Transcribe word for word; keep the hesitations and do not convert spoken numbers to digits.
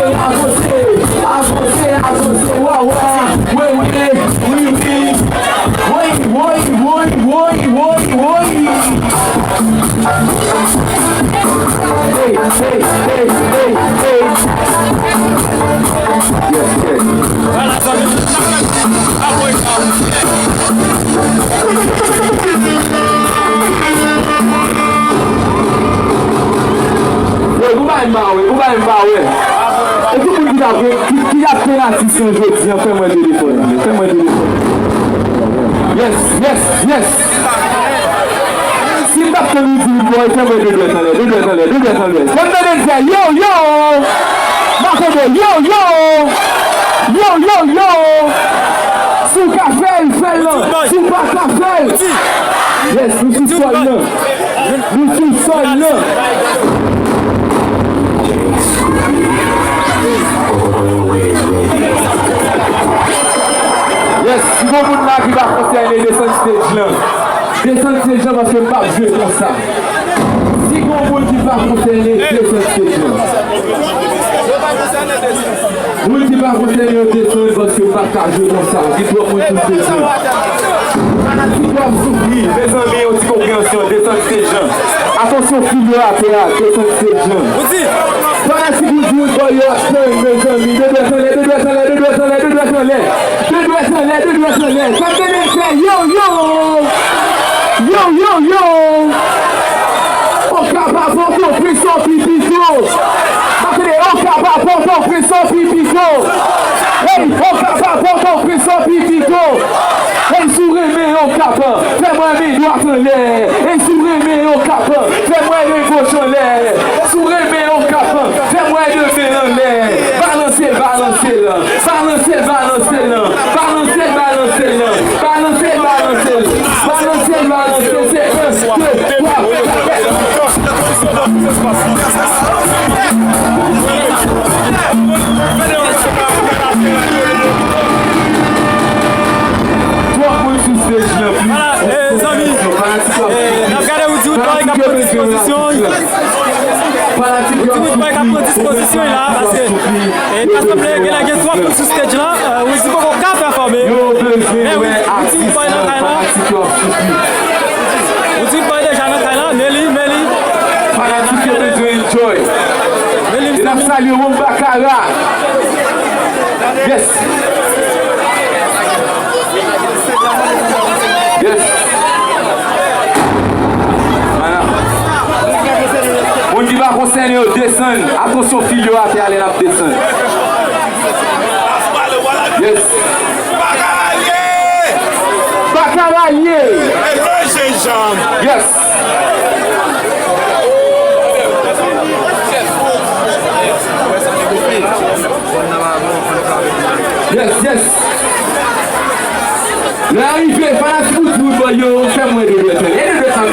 Avanse, avanse, avanse, wawa, wi, wi, wi, wi. Woy, woy, woy, woy, woy, woy. Hey, hey, hey, hey, hey. Yes, yes. Woy, ou bay m pa wè, ou bay m pa wè. E tout moun ki t ap, ki, ki ap fè atis lan jodi a, fè mwen telefòn nan, fè mwen telefòn. Yes, yes, yes. Si m t ap tann ou di, boy, fè mwen de dwèt anlè, de dwèt anlè, de dwèt anlè. Fè m tande l fè yo, yo. M a tande yo, yo. Yo, yo, yo. Si w ka fè l, fè l lan. Si w pa ka fè l. Yes, nou sou sòl lan. Nou sou sòl lan. Yes, si gon moun la ki pa konsène, desann stage lan. Desann stage lan paske m p ap jwe konsa. Si gon moun ki pa konsène, desann stage lan. Moun ki pa konsène yo desann paske m pa ka jwe konsa. Gen twòp moun sou stage lan. Fanatik yo ap soufri, mezanmi, yon ti konpreyansyon, desann stage lan. Atansyon, fil yo atè a, desann stage lan. Fanatik Woodwood Boy yo ap tann, mezanmi. De dwèt anlè, de dwèt anlè, de dwèt anlè, de dwèt anlè. De dwèt anlè, de dwèt anlè. Sa k tande fè yo, yo. Yo, yo, yo. Okap a Pòtoprens, on pi pito. Atende, Okap a Pòtoprens, on pi pito. Hey, Okap a Pòtoprens, on pi pito. Hey, si w renmen Okap, fè mwen men dwat anlè. Hey, si w renmen Okap, fè mwen men goch anlè. Si w renmen Okap, fè mwen de men anlè. Balanse l, balanse l. Balanse l, balanse l. Balanse l, balanse l. Balanse l, balanse l. Balanse l, balanse l. Se en, de, twa, kat. Twòp moun sou stage lan, plis. Vwala, eh, zanmi. Eh, n ap gade Woodwood Boy k ap pran dispozisyon. Woodwood Boy k ap pran dispozisyon la, paske, eh, ta sanble gen, gen twòp moun sou stage lan. Eh, Woodwood poko ka pèfòme. Men wi, Woodwood Boy nan kay lan. Woodwood Boy deja nan kay lan, men li, men li. Fanatik yo bezwen enjoy. Men li, e n ap salye Wong Bakara. Yes. Yes. Voilà. Moun ki pa konsène yo, desann. Atansyon, fil yo atè a lè n ap desann. Yes. Bakalalye! Bakalalye! Yes! Yes, yes! Lè a rive, fanatik Woodwood Boy yo, fè mwen de dwèt anlè. E de dwèt anlè,